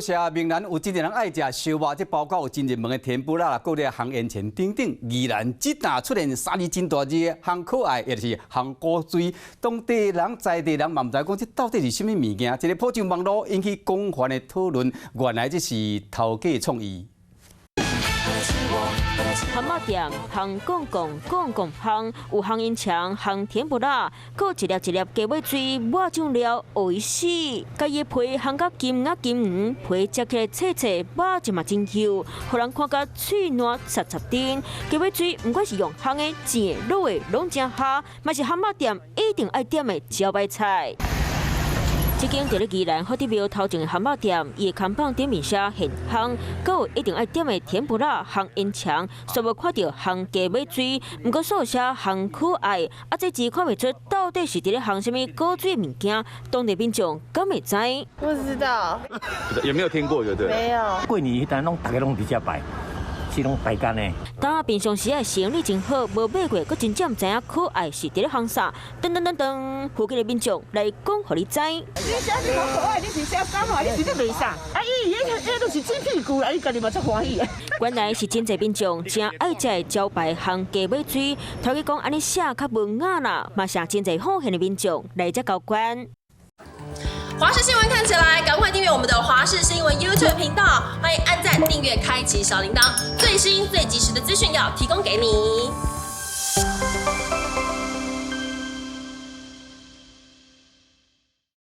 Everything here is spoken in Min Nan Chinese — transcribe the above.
食，明蘭有真濟人愛食燒肉，這包括有真熱門的甜不辣啦，閣咧烘煙腸等等。宜蘭這呾出現三字真大字的烘可愛，抑是烘古錐，當地人在地人嘛毋知講這到底是啥物物件。一个鋪上網路引起廣泛的討論，原來這是頭家創意。烘肉店，烘公公公公烘，有烘煙腸、烘甜不辣，閣有一粒一粒雞尾錐，抹醬料，會死。共伊皮烘甲金仔金黃，皮食起來脆脆，肉質嘛真幼，予人看甲喙瀾插插甜。雞尾錐毋管是用烘的、煎的、滷的，攏誠合，嘛是烘肉店一定愛點的招牌菜。這間佇咧宜蘭福德廟頭前的烘肉店，伊的看板頂面寫現烘，閣有一定愛點的甜不辣、烘煙腸，煞無看著烘雞尾錐，毋過煞寫烘可愛，啊這字看袂出到底是佇咧烘啥物古錐物件，當地民眾敢會知？不知道，有沒有聽過？就對。沒有。過年彼陣攏逐家攏佇遮擺，是攏排間的。當平常時的生意真好，無買過，閣真正毋知影可愛是佇咧烘啥。噔噔噔噔，附近的民眾來講予你知。你寫你好可愛，你是寫啥話？你是咧賣啥？啊，伊伊彼都是雞屁股啦，伊家己嘛足歡喜。原來是真濟民眾誠愛食的招牌烘雞尾錐，頭家講按呢寫較文雅啦，嘛是真濟好閒的民眾來遮交關。華視新聞看起來，趕快訂閱我們的華視新聞 YouTube 頻道，歡迎按讚、訂閱、開啟小鈴鐺，最新最及時的資訊要提供給你。